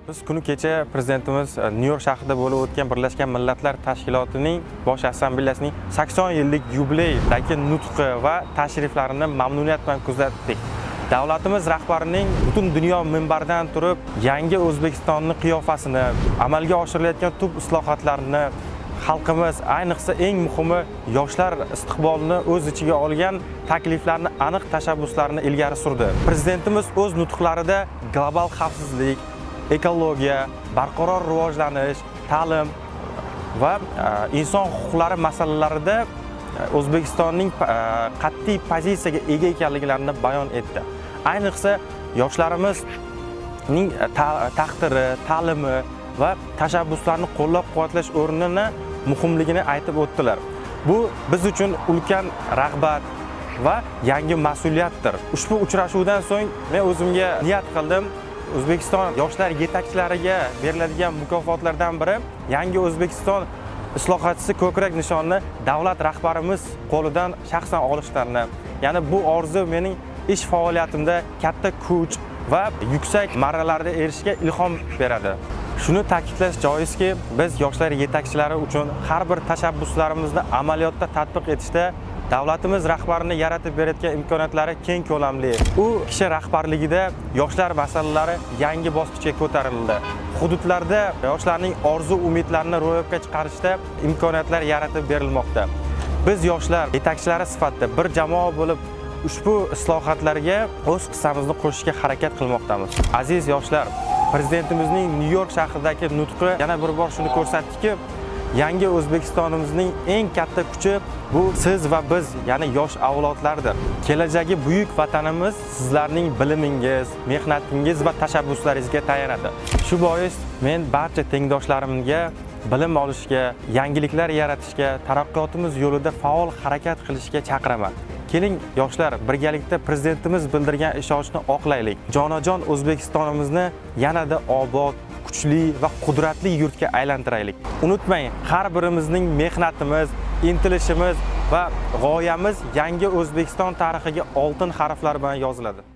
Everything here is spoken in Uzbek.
Biz kuni kecha prezidentimiz Nyu York shahrida bo'lib o'tgan Birlashgan Millatlar Tashkilotining Bosh Assambleyasining 80 yillik yubileydagi nutqi va tashriflarini mamnuniyat bilan kuzatdik. Davlatimiz rahbarining butun dunyo minbaridan turib yangi O'zbekistonni qiyofasini, amalga oshirilayotgan tub islohotlarni, xalqimiz, ayniqsa eng muhimi yoshlar istiqbolini o'z ichiga olgan takliflarni, aniq tashabbuslarni ilgari surdi. Prezidentimiz o'z nutqlarida global xavfsizlik, ekologiya, barqaror rivojlanish, ta'lim va inson huquqlari masalalarida O'zbekistonning qat'iy pozitsiyaga ega ekanliklarini bayon etdi. Ayniqsa yoshlarimizning taqdiri, ta'limi va tashabbuslarini qo'llab-quvvatlash o'rnini muhimligini aytib o'tdilar. Bu biz uchun ulkan rag'bat va yangi mas'uliyatdir. Ushbu uchrashuvdan so'ng men o'zimga niyat qildim. O'zbekiston yoshlar yetakchilariga beriladigan mukofotlardan biri Yangi O'zbekiston islohotchisi ko'krak nishonini davlat rahbarimiz qo'lidan shaxsan olishlarini. Ya'ni bu orzu mening ish faoliyatimda katta kuch va yuksak marralarga erishishga ilhom beradi. Shuni ta'kidlash joizki, biz yoshlar yetakchilari uchun har bir tashabbuslarimizni amaliyotda tatbiq etishda davlatimiz rahbarini yaratib berayotgan imkoniyatlari keng ko'lamli. U kishi rahbarligida yoshlar masalalari yangi bosqichga ko'tarildi. Hududlarda yoshlarning orzu umidlarini ro'yobga chiqarishda imkoniyatlar yaratib berilmoqda. Biz yoshlar yetakchilari sifatida bir jamoa bo'lib ushbu islohotlarga o'z hissamizni qo'shishga harakat qilmoqdamiz. Aziz yoshlar, prezidentimizning Nyu York shahridagi nutqi yana bir bor shuni ko'rsatdiki, yangi O'zbekistonimizning eng katta kuchi bu siz va biz, ya'ni yosh avlodlardir. Kelajagi buyuk vatanimiz sizlarning bilimingiz, mehnatingiz va tashabbuslaringizga tayanadi. Shu bois men barcha tengdoshlarimga bilim olishga, yangiliklar yaratishga, taraqqiyotimiz yo'lida faol harakat qilishga chaqiraman. Keling, yoshlar, birgalikda prezidentimiz bildirgan ishonchni oqlaylik. Jonajon O'zbekistonimizni yanada obod, kuchli va qudratli yurtga aylantiraylik. Unutmang, har birimizning mehnatimiz, intilishimiz va g'oyamiz yangi O'zbekiston tarixiga oltin harflar bilan yoziladi.